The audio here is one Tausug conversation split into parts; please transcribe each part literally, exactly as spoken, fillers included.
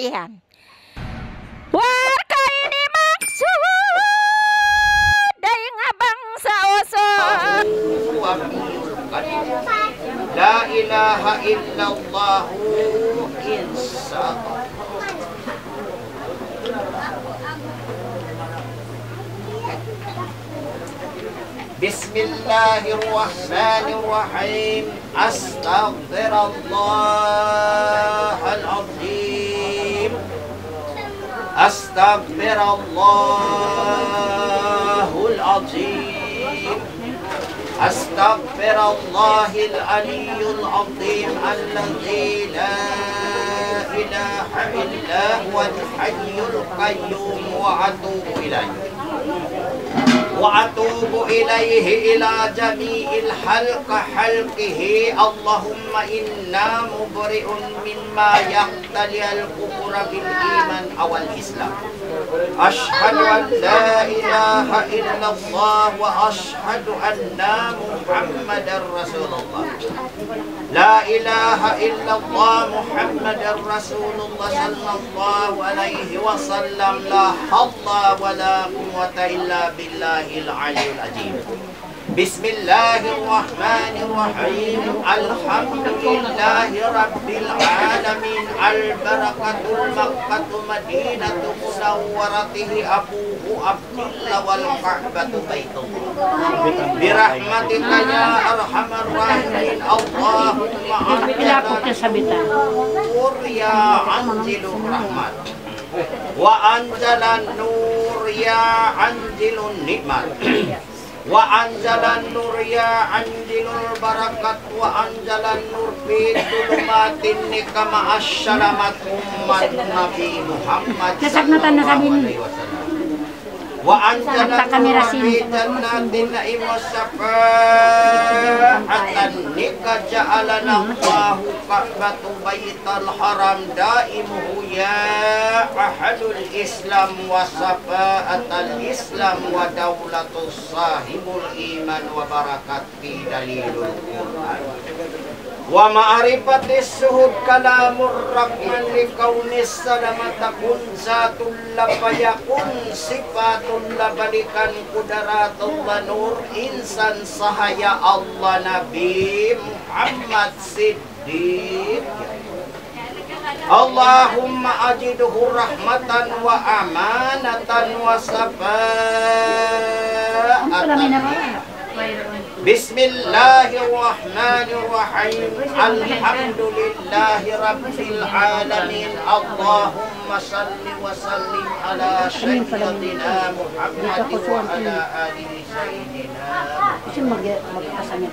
Yan. Warkay ini maksud dayn ha bangsa Usug. La ilaha illallah, insya Allah. بسم الله الرحمن الرحيم. أستغفر الله العظيم. أستغفر الله العظيم. أستغفر الله العلي العظيم الذي لا إله إلا هو الحي القيوم وأتوب إليه. وأتوب إليه إلى جميع الخلق خلقه. اللهم إنا مبرئ مما يقتضي الكفر بالإيمان أو الإسلام. أشهد أن لا إله إلا الله وأشهد أن محمدا رسول الله. لا إله إلا الله محمد رسول الله صلى الله عليه وسلم. لا حول ولا قوة إلا بالله العلي العظيم. بسم الله الرحمن الرحيم. الحمد لله رب العالمين. البركة المكة مدينة منورته أبوه أبو إلا والكعبة بيت الله. برحمتك يا أرحم الراحمين. اللهم أنزل النور يا أنزل الرحمة. وأنزل النور يا أنزل النعمة. وأنزل النور يا أنزل البركة. وأنزل النور في ظلمات النكمة. السلامة أمة النبي محمد صلى الله عليه وسلم. وأنزل النور في جنات النعيم. الشفاعة النكا جعلنا الله كعبة بيت الحرام دائمه يا أهل الإسلام وصفاءة الإسلام ودولة صاحب الإيمان وبركة في دليل القرآن. ومعرفة الشهود كلام الرحمن لكون السلامة كن ذات الله فيكون صفات الله بلكن قدرات الله نور إنسان صحيح الله نبي محمد صديق. اللهم أزده رحمة وأمانة وشفاعة. بسم الله الرحمن الرحيم. الحمد لله رب العالمين. اللهم صل وسلم على سيدنا محمد وعلى آل سيدنا محمد.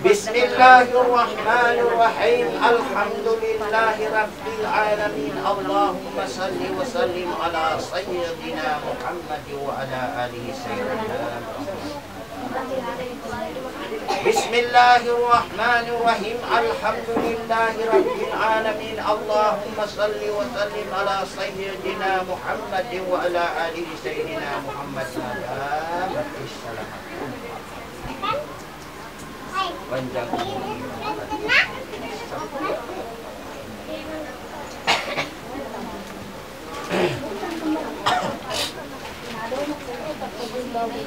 بسم الله الرحمن الرحيم. الحمد لله رب العالمين. اللهم صل وسلم على سيدنا محمد وعلى آل سيدنا محمد. بسم الله الرحمن الرحيم. الحمد لله رب العالمين. اللهم صل وسلم على سيدنا محمد وعلى آل سيدنا محمد.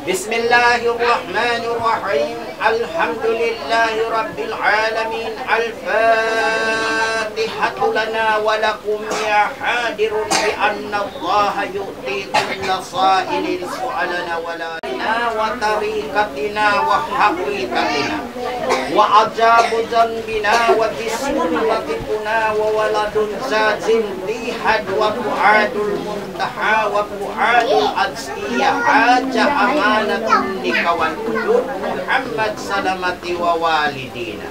بسم الله الرحمن الرحيم. الحمد لله رب العالمين. الفاتحة لنا ولكم يا حاضر بأن الله يؤتي كل سائل سؤالنا ولا وطريقتنا وحقيقتنا وعذاب ذنبنا وبسم رزقنا وولد زازم في حد وبعد المنتهى وبعد الأزكية حاجة أمانة لك والوجود محمد سلامة ووالدينا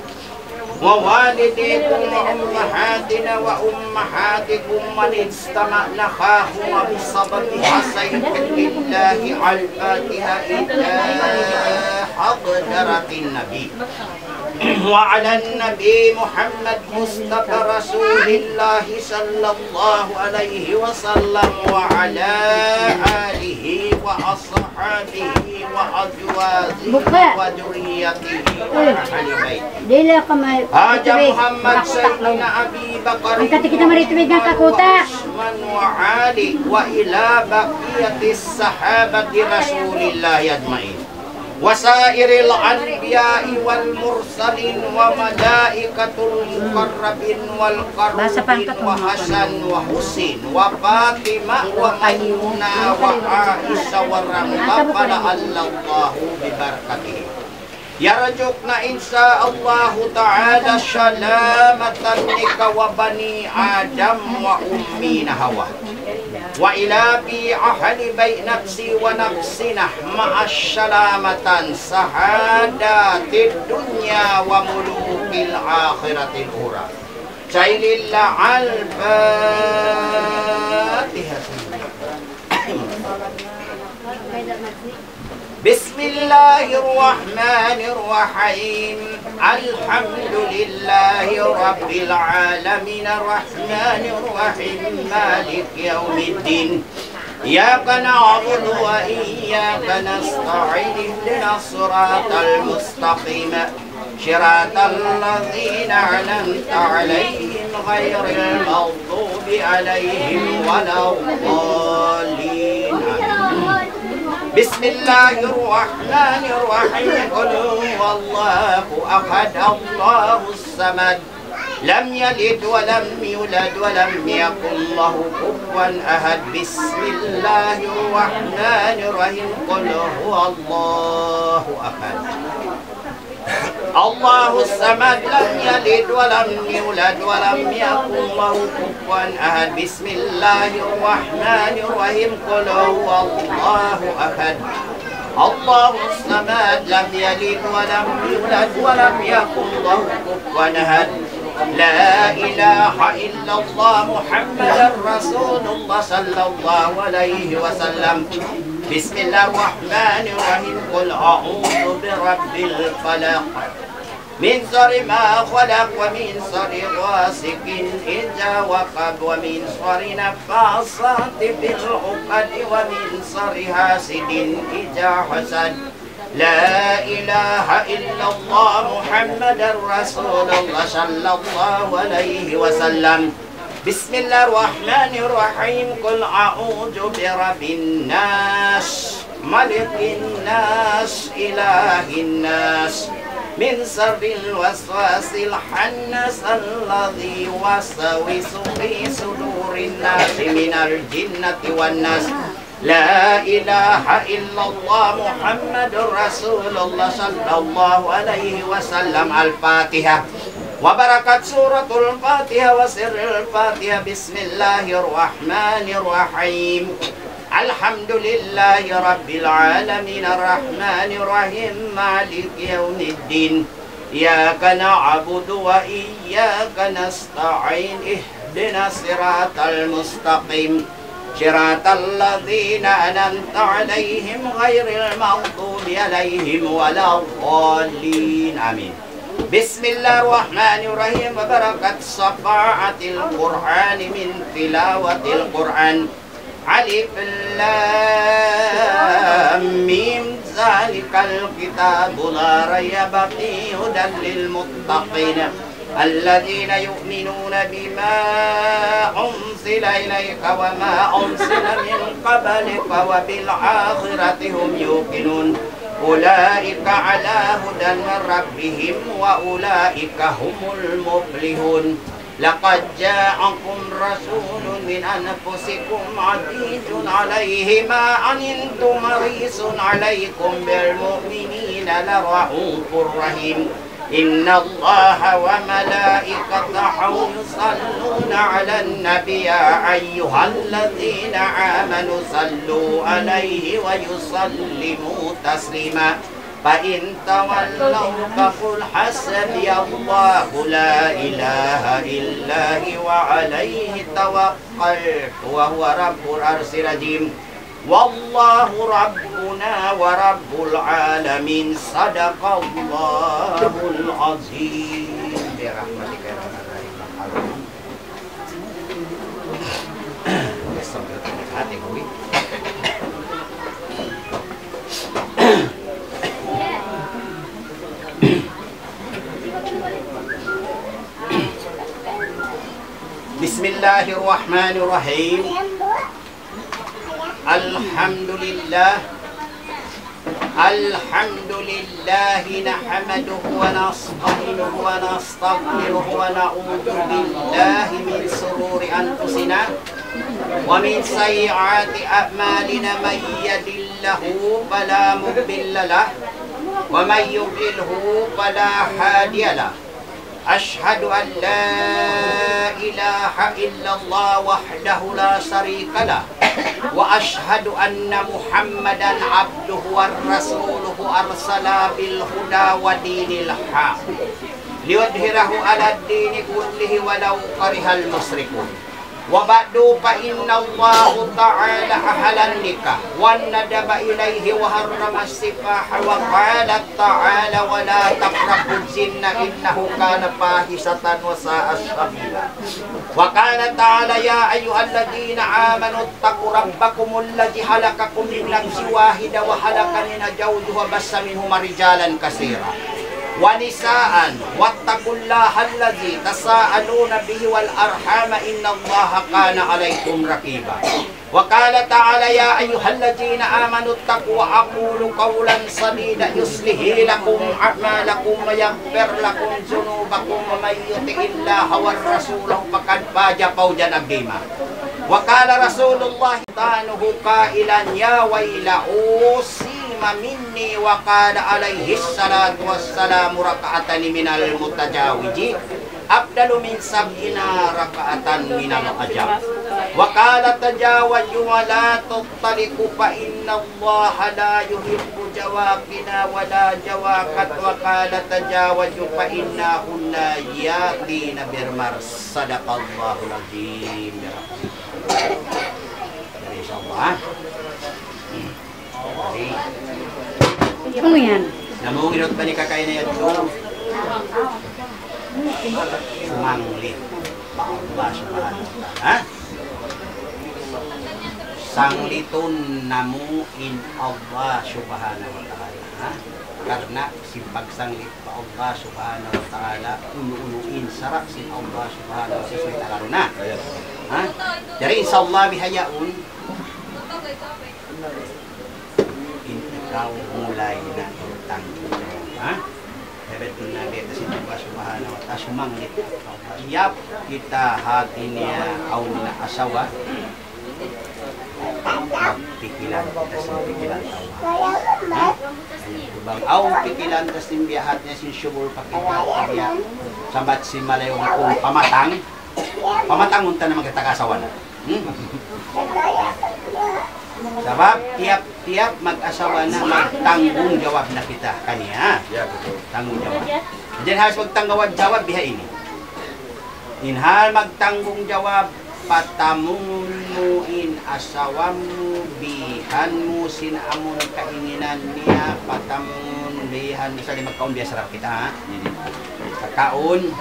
ووالديكم وأمهاتنا وأمهاتكم من اجتمعنا هاهنا بسبب حسيت لله الفاتحة إلى حضرة النبي. وعلى النبي محمد مصطفى رسول الله صلى الله عليه وسلم وعلى آله وأصحابه وأزواجه وذريته وأهل بيته. Dila ka may حاج محمد سيدنا أبي بكر. Ang kati kita mari tubig ng kakuta. وعثمان وعلي وإلى بقية الصحابة رسول الله أجمعين. وسائر الأنبياء والمرسلين وملائكة المقربين والقربين وحسن وحسين وفاطمة وميمونة وعائشة ورملة فلعل الله ببركته يرزقنا إن شاء الله تعالى سلامة منك وبني آدم وأمنا حواء. وإلى في أهل بيت نفسي ونفسنا مع السلامة سعادة الدنيا وملوك الآخرة الأخرى. سيد الله الفاتحة. بسم الله الرحمن الرحيم. الحمد لله رب العالمين. الرحمن الرحيم. مالك يوم الدين. إياك نعبد وإياك نستعين. اهدنا الصراط المستقيم. صراط الذين أنعمت عليهم غير المغضوب عليهم ولا الضالين. آمين. بسم الله الرحمن الرحيم. قل هو الله أحد، الله الصمد، لم يلد ولم يولد ولم يكن له كفوا أحد. بسم الله الرحمن الرحيم. قل هو الله أحد، الله الصمد، لم يلد ولم يولد ولم يكن له كفوا أحد. بسم الله الرحمن الرحيم. قل هو الله أحد، الله الصمد، لم يلد ولم يولد ولم يكن له كفوا أحد. لا إله إلا الله، محمد رسول الله صلى الله عليه وسلم. بسم الله الرحمن الرحيم. قل أعوذ برب الفلق، من شر ما خلق، ومن شر غاسق إذا وقب، ومن شر النفاثات في العقد، ومن شر حاسد إذا حسد. لا إله إلا الله، محمد رسول الله صلى الله عليه وسلم. بسم الله الرحمن الرحيم. قل أعوذ برب الناس، ملك الناس، إله الناس، من شر الوسواس الخناس، الذي يوسوس في صدور الناس، من الجنة والناس. لا إله إلا الله، محمد رسول الله صلى الله عليه وسلم. الفاتحة. وبركة سورة الفاتحة وسر الفاتحة. بسم الله الرحمن الرحيم. الحمد لله رب العالمين، الرحمن الرحيم، مالك يوم الدين، إياك نعبد وإياك نستعين، اهدنا الصراط المستقيم، صراط الذين أنعمت عليهم غير المغضوب عليهم ولا الضالين. آمين. بسم الله الرحمن الرحيم. وبركة شفاعة القرآن من تلاوة القرآن. ألف لام ميم. ذلك الكتاب لا ريب فيه، هدى للمتقين، الذين يؤمنون بما أنزل إليك وما أنزل من قبلك وبالآخرة هم يوقنون. أولئك على هدى من ربهم وأولئك هم المفلحون. لقد جاءكم رسول من أنفسكم عزيز عليه ما عنتم حريص عليكم بالمؤمنين لرءوف رحيم. إن الله وملائكته يصلون على النبي يا أيها الذين آمنوا صلوا عليه وسلموا تسليما. فإن تولوا فقل حسبي الله لا إله إلا هو عليه توكلت وهو رب العرش العظيم. والله ربنا ورب العالمين. صدق الله العظيم. برحمتك يا أرحم الراحمين. بسم الله الرحمن الرحيم. الحمد لله. الحمد لله نحمده ونستعينه ونستغفره ونعوذ بالله من شرور أنفسنا ومن سيئات أعمالنا. من يهد الله فلا مضل له ومن يضلله فلا هادي له. أشهد أن لا إله إلا الله وحده لا شريك له، وأشهد أن محمدا عبده ورسوله أرسله بالهدى ودين الحق ليظهره على الدين كله ولو كره المشركون. وبعد، فإن الله تعالى أحل النكاح وندب إليه وحرم السفاح، وقال تعالى: ولا تقربوا الزنا إنه كان فاحشة وساء سبيلا. وقال تعالى: يا أيها الذين آمنوا اتقوا ربكم الذي خلقكم من نفس واحدة وخلق منها زوجها وبث منهما رجالا كثيرا ونساء واتقوا الله الذي تساءلون به والأرحام إن الله كان عليكم رقيبا. وقال تعالى: يا أيها الذين آمنوا اتقوا وقولوا قولا سديدا يصلح لكم أعمالكم ويغفر لكم ذنوبكم ومن يطع الله ورسوله فقد فاز فوزا عظيما. وقال رسول الله سبحانه قائلا: يا ويل أوسيم مني، وقال عليه الصلاة والسلام: ركعتان من المتجاوز أفضل من سبعين ركعة من الحج. وقال: تزوجوا ولا تطرقوا فإن الله لا يحب الجوافين ولا الجوافات، وقال: تزوجوا فإنهن يأتين بالمرض. صدق الله العظيم. Jadi, insyaallah, ha? Jadi, unu yan? Namung inut pa ni kakaina yadtu. Sumanglit pa Allah Subhanahu wa Ta'ala, ha? Sanglitun namu' in Allah Subhanahu wa Ta'ala, ha? Karna' sin pagsanglit pa Allah Subhanahu wa Ta'ala, unu-unu in sara' sin Allah Subhanahu wa Ta'ala, subay tagarun na. Ha? Jari, insyaallah, bihaun, in ikaw mulay na in tanggung jawab, ha? Sabi sin Nabi, ta sin Allah Subhanahu wa Ta'ala, sumanglit. Iyap kita hati niya awn na asawa, magpikilan kita sin pikilan tau. Ha? Bang awn pikilan ta sin biya' hat niya sin subul pa kita, biya' sambat sin Malayu kung pamatang, pamatangun ta na magkatag-asawa na. Hmm? Sabab tiyap-tiyap mag-asawa na, magtanggungjawab na kita kaniya. Ya, betul. Tanggungjawab. Jadi harus magtanggungjawab biha ini. In hal magtanggungjawab, patamungun mu in asawa mu, bihan mu sin amun kainginan niya, patamungun, bihan, misal di magkaun biya' sarap kita, ha? Kakaun,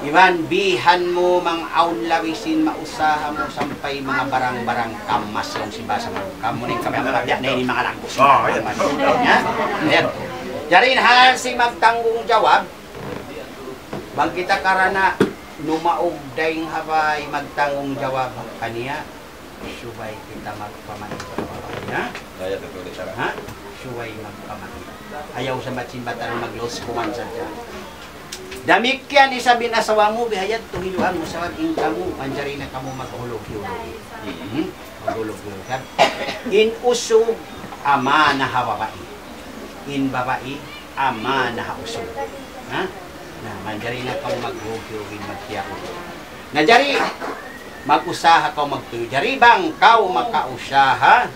iban bihan mu bang awn labi sin mausaha mu sampay manga barang-barang kamas, laung sin bahasa Melayu. Kamu ni kami ang pabyak na ini manga langkus. Oh, iya. Ya? Yan. Jari in hal sin magtanggungjawab, bang kita karana' numaug dayn ha bay magtanggungjawab kaniya, subay kita magpamahit. Ya? Iya, betul, di sana. Ha? Subay magpamahit. Ayaw sambat sin batan maglaus kuman sadja. Damikkiyan isab in asawa mu, biha yadtu hiluan mu sabab in kamu, manjari na kamu maghulug-hulug. Hmm? Maghulug-hulug. In usug, amana ha babai. In babai, amana ha usug. Ha? Na, manjari na kaw maghulug-hulug, magtiyaulug. Na jari, mag-usaha kaw magtuy. Jari bang kaw makausaha,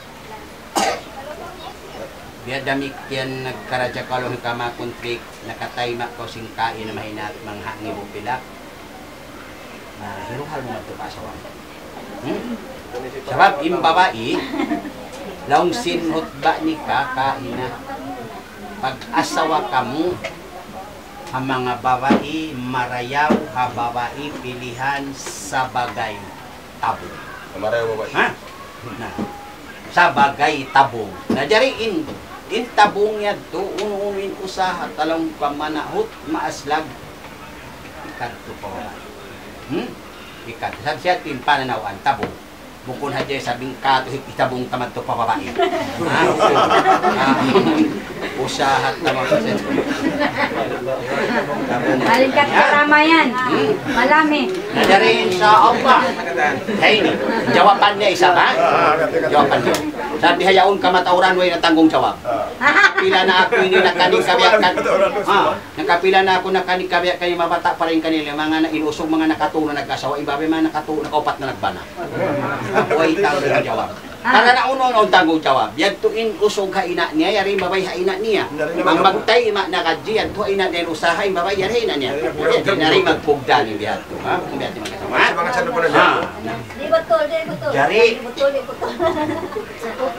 biya' damikkiyan nagkaradja kaw laung hi Kama Kuntrik, nakatayma' kaw sin kain na mahinaat mangha' ngibu pilak. Na, hiruhal mu madtu pa asawa mu. Hmm? Sabab in babai, laung sin hutba nikah kaina, pag-asawa kamu, ha manga babai marayaw, ha babai pilihan sabagay tabung. Marayaw babai. Ha? Na, sabagay tabung. Na, jari in, in tabung yadtu, unu-unu in usaha, talaung pamanahut, maaslag, ikadtu pa babai. Hmm? Ikadtu. Sa' siya in pananawan tabung. Bukun hadja isab in katu' hit-, hitabung ta madtu pa babai. Ha? Ha? Usaha ta madtu. Malingkat karamayan. Hmm? Malami. Na, jari insya Allah. Hey, ini. Jawaban niya isab, ha? Jawaban niya. Sa' bihaun kamatauran, way na tanggungjawab. Pila na aku ini nakaning kabiyakan. Ha? Nakapila na aku nakaning kabiyak kaniyu, mabata' pa rin kanila, manga na-, in usug, manga nakatū na nag-asawa, in babai, manga nakatū, nakaupat na nagbana. Way tanggungjawab. Karna' unu-unu in tanggungjawab. Yadtu in usug ha ina' niya, yari in babai ha ina' niya. Bang magtayma' na kaji, yadtu ha ina' niya in usaha, in babai yari ha ina' niya. Yari magpugdan in biya' yadtu, ha? Kung biya' yadtu magkasama. Ha? Di' batul, di' batul. Jari. Di' batul, di' batul.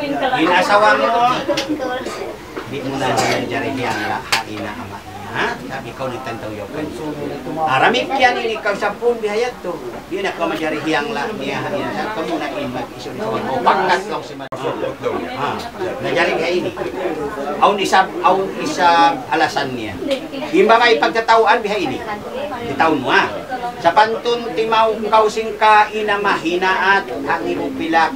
In asawa mu, di' mu na manjari hiyangla' ha ina' ama' niya, ha? Sabab ikaw in nagtantu yaun. Damikkiyan in ikaw sampun bihayadtu. Di' na kaw manjari hiyangla' niya ha ina'. Sa' kamu na in mag-isun sa mga pagkat laung sin ma-, ha? Na jari biya' ini. Awn isab, awn isab alasan niya. In babai pagkatauan biya' ini. Bitaun mu, ha? Sapantun timaw kaw sin kaina mahinaat, hangibu pilak.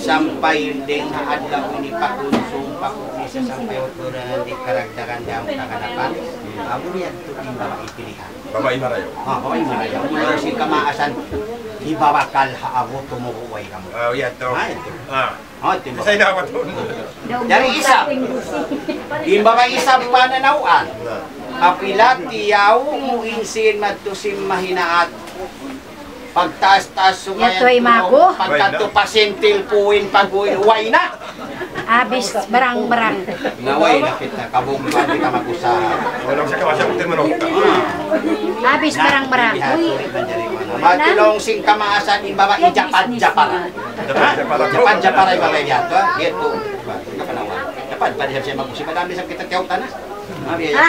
Sampay dayng ha adlaw ini pakunsum, pakumisa, sampay uturan, di' karagdagan daw kaganapan. Amu yadtu in babai pilihan. Babai marayaw. Ah, babai marayaw. Marayaw sin kamaasan, hibabakal ha amu tumubu' way kamu. Ah, yadtu. Ah, yadtu. Ah. Ah, yadtu. Sa' dapat. Jari isab. In babai isab pananawan. Apabila tiyaw mu in sin madtu sin mahinaat. Pagtaas-taas subay yadtu ay maku. Pagkadtu pa sintil puin pag-uwi, way na. Abis barang-barang. Na way na kita, kabugtuan kita mag-usaha. Walang sa kawasa, hotel manok. Ah. Abis barang-barang. Uy. Mati laung sin kamaasan in babai, japar-japar. Japar-japar in babai yadtu, ha? Yadtu. Japar-japar in babai yadtu. Madami sa kita tiyaw tana. Mami, ya.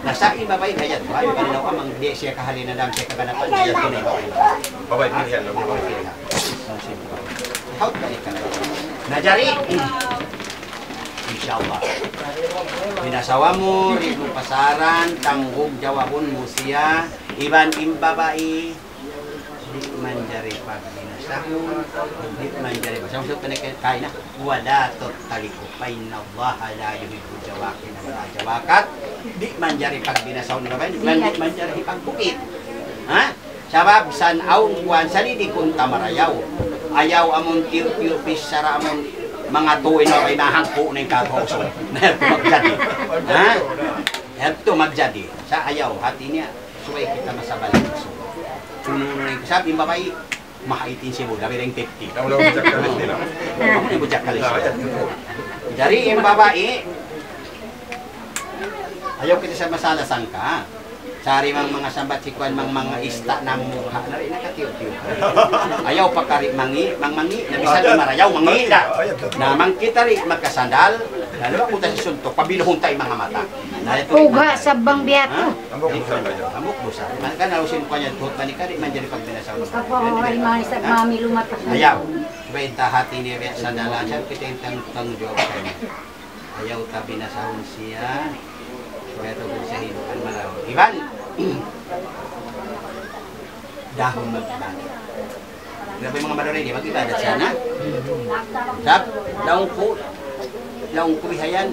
Na sa' in babai, ayan, babai, babai, na, amang di' siya kahali na daw siya kaganapan, ayan, tunay, babai. Babai, pilihan, babai. Babai, pilihan. Hawt balik ka na. Na jari, insya Allah. In asawa mu, di' mu pasaran, tanggungjawabun mu siya, iban in babai, di' manjari pagbinasahun, di' manjari pagbinasahun. Sa' panaykay, kaina, ولا تطلقوا فإن الله لا يحب الجواخين ولا الجواخات. Di' manjari pagbinasahun in babai, di' manjari pagbukit. Ha? Sabab san awn kuwan, salidikun ta marayaw. Ayaw amun tiyu'-tiyu' bichara amun manga tuwi na kay mahangku na in kagausun. Na yadtu magjadi. Ha? Yadtu magjadi. Sa' ayaw, hati niya, subay kita masabal. Unu-unu na in sabab in babai, mahaitin sibu', labi dayn fifty. Amu na in bujak kalis nila. Amu na in bujak kalis nila. Jari in babai, ayaw kita sa' masala sangka. Sari mang manga sambat si kuwan, mang manga ista' na mukha na rin nakatiyo-tiyo. Ayaw pa kari mangi', mang mangi', na bisan di' marayaw, mangi' da. Na mang kita rin magkasandal, lalu aku ta si suntok, pabiluhun ta in manga mata. Na yadtu. Uga sabang biya' tu. Ha? Hambuuk dusa. Hambuuk dusa. Maka na usin pa niya, tuhut manikari, manjari pagbinasahun. Apa, mawari, mawari sa' mami lumata. Ayaw. Subay ta hati niya biya' sandalan, sa' kita in tang-, tanggungjawab kaniya. Ayaw ta binasahun siya. Subay ta kung sa hidupan marayaw. Iban. Dahun magbago. Grabe manga marayaw ini, mag-ibadat siya na. Sab, laung ku, laung ku bihayan.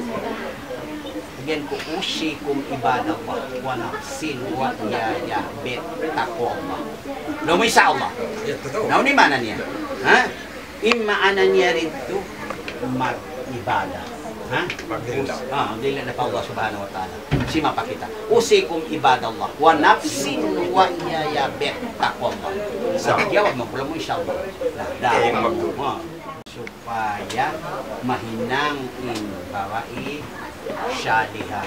Again ku, أوصيكم عباد الله ونفسي وإياي بتقوى الله. Laung mu, insya Allah. Na unu in maana niya? Ha? In maana niya didtu, mag-ibadat. Ha? Maglillah. Ah, maglillah pa Allah Subhanahu wa Ta'ala. Simapa kita. أوصيكم عباد الله ونفسي وإياي بتقوى الله. Sa' jawab mu, laung mu, insya Allah. Na, da, eh, mag- ha. Supaya mahinang in babai salihah.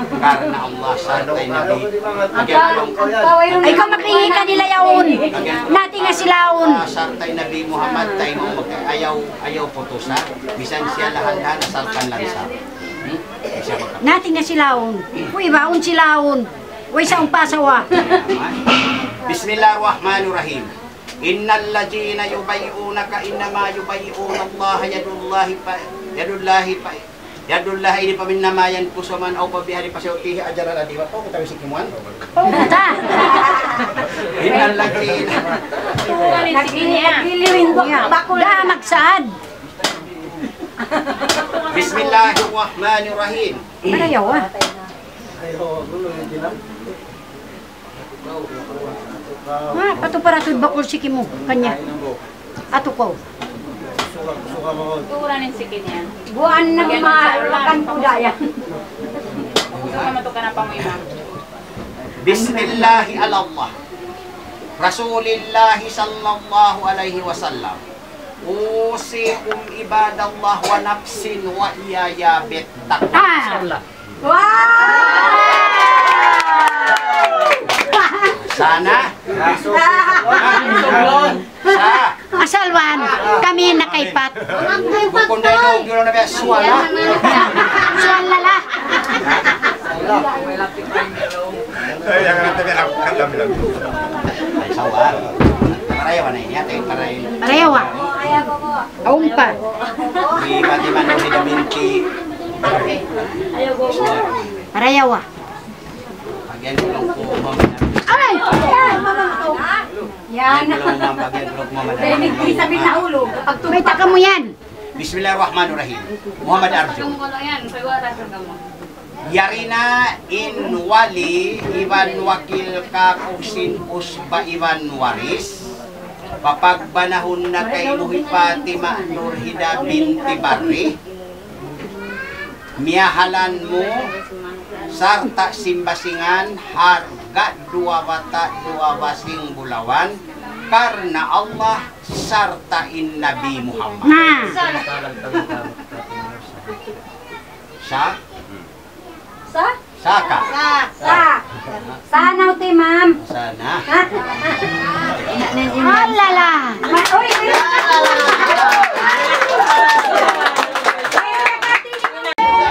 Karna' Allah sarta' in Nabi. Ikaw mapingi' kanila yaun. Nati nga sila yaun. Sarta' in Nabi Muhammad, taymung mag-, ayaw, ayaw putusa. Misan siya lahan-lahan, asalkan lansa. Hmm? Nati nga sila yaun. Uy, baun sila yaun. Uy, sa' umpasa wa. Bismillahirrahmanirrahim. إن الذين يبايعونك إنما يبايعون الله يد الله ف-، يد الله ف-، يد الله إن فمن ما ينقص من أوفى بعهده فسيؤتيه أجرا عظيما. Pau kita bisi kimuan. Pau kita. إن الذين. Nagpili-pili rin ko. Bakul. Da, magsaad. بسم الله الرحمن الرحيم. Marayaw, ah. Ha, patu para tu bakul siki mu kanya. Atu ko. Turan in siki niya. Buwan na ma-, makan kuda yan. Gusto ka matukan apa mo, imam? بسم الله على الله رسول الله صلى الله عليه وسلم. أوصيكم عباد الله ونفسي وإياي بالتقوى. Ah. Wow! Sana. Sa. Asal wan, kami nakaipat. Bukun da yun, yun na ba? Suwala. Suwala la. Ay, sawa. Parayawa na ini, ate, parayawa. Parayawa. Aumpa. Di ba di man, di ba minti? Parayawa. Aray! Yan. May taka mo yan. بسم الله الرحمن الرحيم. Muhammad Arjun. Yari na in wali iban wakil kaku' sin usba iban waris, papagbanahun na kaymu hi Fatima Nurhida binti Barri, miyahalan mu sarta' sin basingan, harga' duwa bata', duwa basing bulawan, karna' Allah sarta' in Nabi Muhammad. Na. Sa? Sa? Saka. Sa, sa. Sana uti, ma'am. Sana. Ha? Alala. Ma-, uy, uy.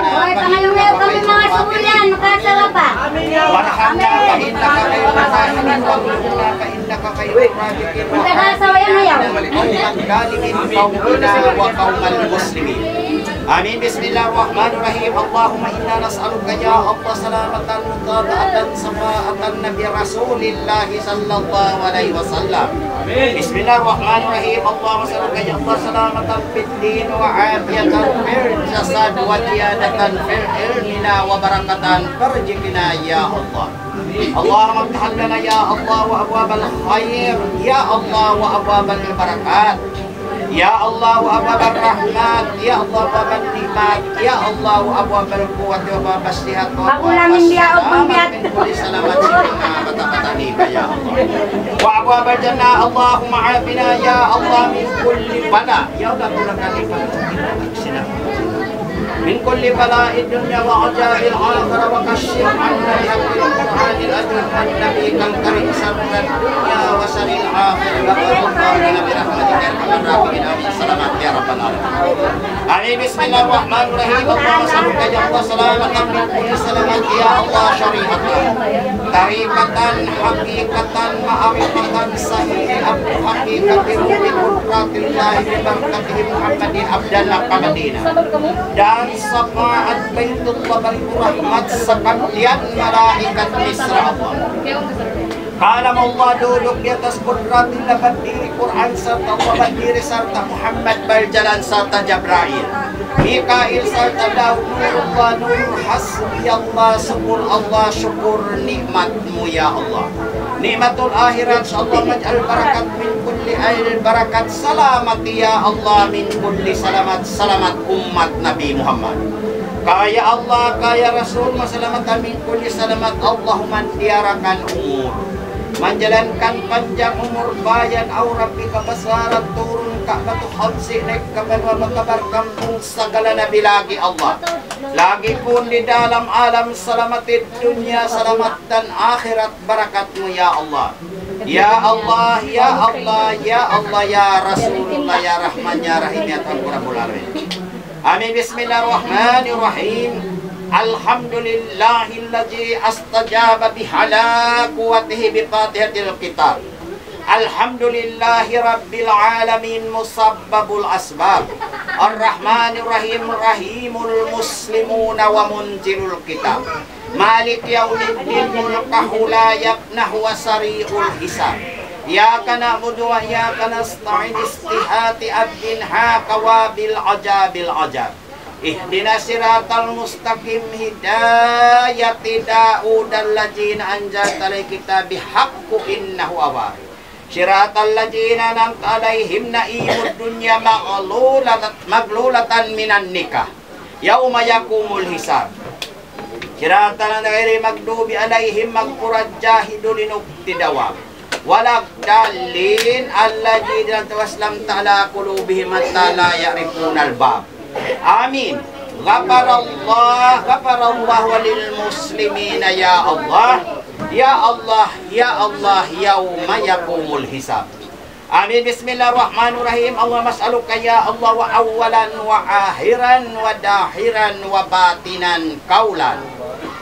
Uy, pangayo-ngayo kami mga suyan, makasala pa. وارحمنا فإنك خير الراحمين وارزقنا فإنك خير الرازقين وارحمنا وارحم والدينا وقوم المسلمين. آمين. بسم الله الرحمن الرحيم. اللهم إنا نسألك يا الله سلامة مطابقة شفاعة النبي رسول الله صلى الله عليه وسلم. بسم الله الرحمن الرحيم. اللهم نسألك يا الله سلامة في الدين وعافية في الجسد وزيادة في علمنا وبركة في رزقنا يا الله. اللهم افتح لنا يا الله أبواب الخير يا الله وأبواب البركات يا الله وأبواب الرحمات يا الله وأبواب النعمات يا الله وأبواب القوة وأبواب الصحة وأبواب السلامة من كل سلامة سلامة يا الله. وأبواب الجنة اللهم عافنا يا الله من كل بلاء يا الله كل كلمة من كل بلاء الدنيا وعذاب الآخرة وكشف عنا بحق القرآن العظيم والنبي الكريم شر الدنيا وشر الآخرة وارحمنا برحمتك يا أرحم الراحمين. آمين. سلامات يا رب العالمين. آمين. بسم الله الرحمن الرحيم. اللهم صل وسلم وسلامة من كل سلامات يا الله شريعة. طريقة حقيقة معرفة صحيح حقيقة بنور قدرة الله ببركته محمد عبد الله كمدينة. Dan syafaat Baitullah bariku rahmat sakalian malaikat Misra Allah. Kalam Allah duduk di atas kudrat Allah berdiri Quran sarta Allah berdiri sarta Muhammad berjalan sarta Jabrail. Mikail sarta Daud nurullah nur hasbi Allah syukur Allah syukur nikmat mu ya Allah. Nikmatul akhirat, ya Allah, maj'al barakat min kulli ail barakat, salamat ya Allah min kulli salamat, salamat ummat Nabi Muhammad. Kaya Allah, kaya Rasul, masalamatan min kulli salamat, Allahumma diyarakan umur. Manjalankan panjang umur bayan, aw Rabbi kapasarat turun ka batu khamsi naik ka banwa makabar kampung sagala nabi lagi Allah. Lagi pun di dalam alam salamat di dunya, salamat dan akhirat barakat mu ya Allah. Ya Allah, ya Allah, ya Allah, ya Rasulullah, ya Rahman, ya Rahim, ya Tuhan Rabbul Alamin. Amin. Bismillahirrahmanirrahim. Alhamdulillahilladzi astajaba bihala quwwatihi bi Fatihatil Kitab. الحمد لله رب العالمين مسبب الأسباب الرحمن الرحيم رحيم المسلمين ومنزل الكتاب مالك يوم الدين ملكه لا يفنى وهو سريع الحساب إياك نعبد وإياك نستعين استهات أبدن هاك وابل عجاب العجاب اهدنا الصراط المستقيم، هداية داود الذين أنزلت عليه الكتاب بالحق إنه أواب. صراط الذين أنعمت عليهم، نعيم الدنيا مغلولة، مغلولة من النكاح، يوم يقوم الحساب. صراط غير المغضوب عليهم، مغفرة جاهد لنقط دوام. ولا الضالين، الذين أسلمت على قلوبهم حتى لا يعرفون الباب. آمين. غفر الله، غفر الله للمسلمين يا الله، يا الله، يا الله، يوم يقوم الحساب. آمين. بسم الله الرحمن الرحيم. اللهم أسألك يا الله أولا وآخرا وظاهرا وباطنا، قولا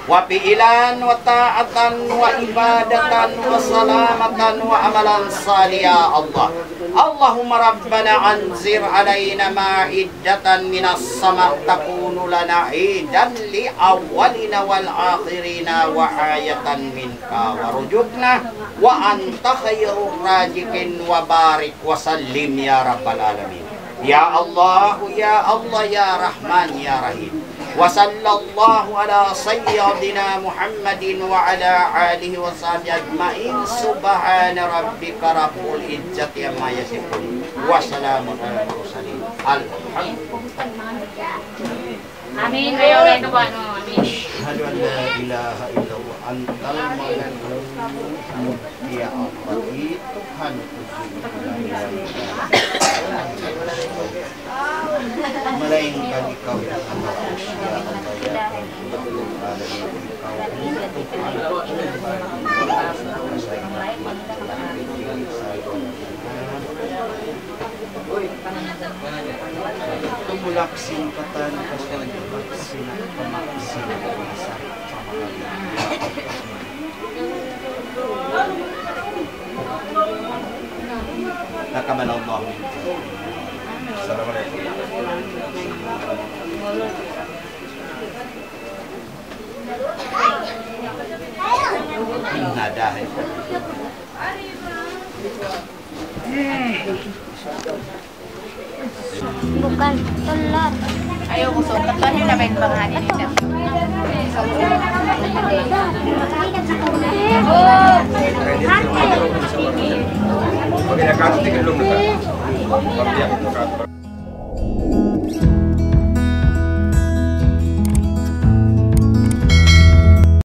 وفعلا وطاعة وعبادة وسلامة وعملا صالحا يا الله. اللهم ربنا أنزل علينا مائدة من السماء تكون لنا عيدا لأولنا وآخرنا وآية منك وارزقنا وأنت خير الرازقين وبارك وسلم يا رب العالمين. يا الله، يا الله، يا رحمن، يا رحيم. وصلى الله على سيدنا محمد وعلى آله وصحبه أجمعين. سبحان ربك رب العزة عما يصفون. وسلام على المرسلين. الحمد لله. Amin. Ayaw na ito ba, no? Amin. أشهد أن لا إله إلا الله، أنت المعبود، يا الله. Tuhan ku, malaingkan Ikaw in Tuhan ku, ya Allah, ya Rabbal alamin. Ikaw in Tuhan ku. Tumulak sin katan, tumulak sin pamaksi, تقبل الله منكم. السلام عليكم. Nadahin. Bukan telur. Ayaw ko, so, katuan nyo na ba yung pangalan nila?